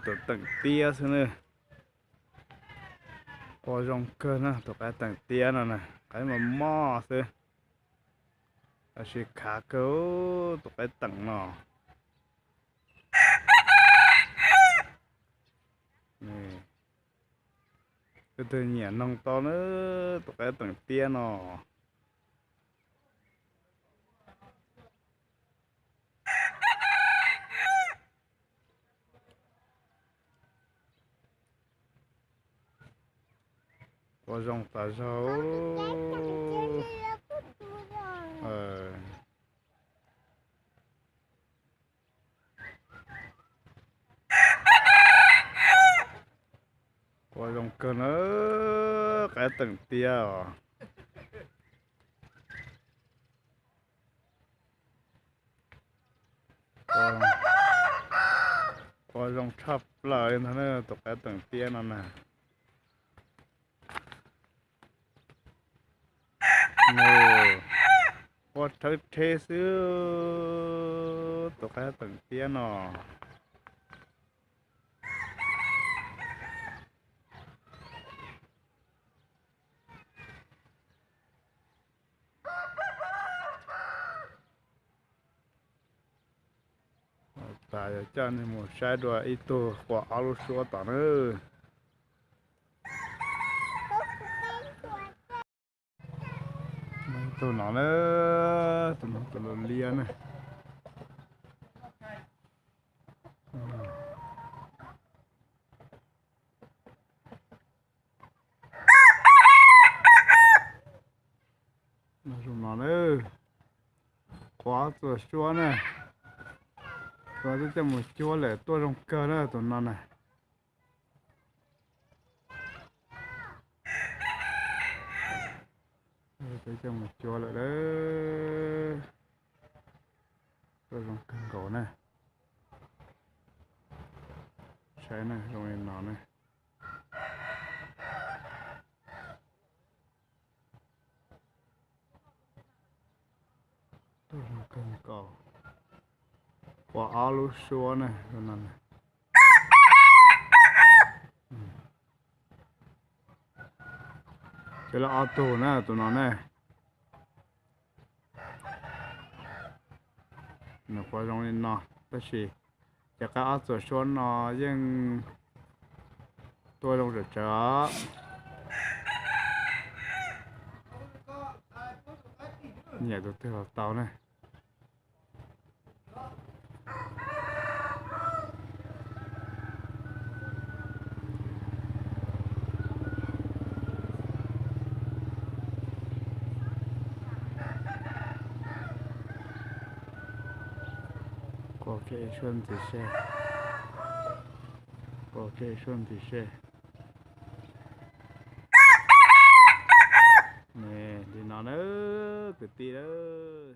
tus teem tiab xwb na. Ua zoo kawg na, tus qaib teem tiab no na, qaib mos mos xwb, tab sis khav kawg tus qaib teem no. Leej twg nyiam noog tau na, tus qaib teem tiab no. Ua zoo tas zog. Ua zoo kawg na, qaib teem tiab os. Ua zoo tshaj plaws li ntag na, tus qaib teem tiab no na. Ua rhawv rhe xwb, tus qaib teem tiab no. Tas yog coj nej mus saib dua ib tug quas ob lub suab tom na. Tus no na, tus no tus laus liab na. Tus no na, quas ob txuas suab na, tus no twb coj mus cuab lawm tuaj zoo kawg na tus no na. Twb coj mus cuab lawm, tuaj zoo kawg nkaus na. Saib na, zoo li no na. Tuaj zoo kawg nkaus, quas ob lub suab na, tus no na. Ces lawv ob tug na tus no ne. Nws quas zoo li no, tab sis cov qaib ob txuas suab no yeej tuaj zoo tsawv tsawv os. Nyiam tus twg los tau ne. Quas kev suab ntxim seb, quas kev suab ntxim seb. Li no na, kwv tij lawm.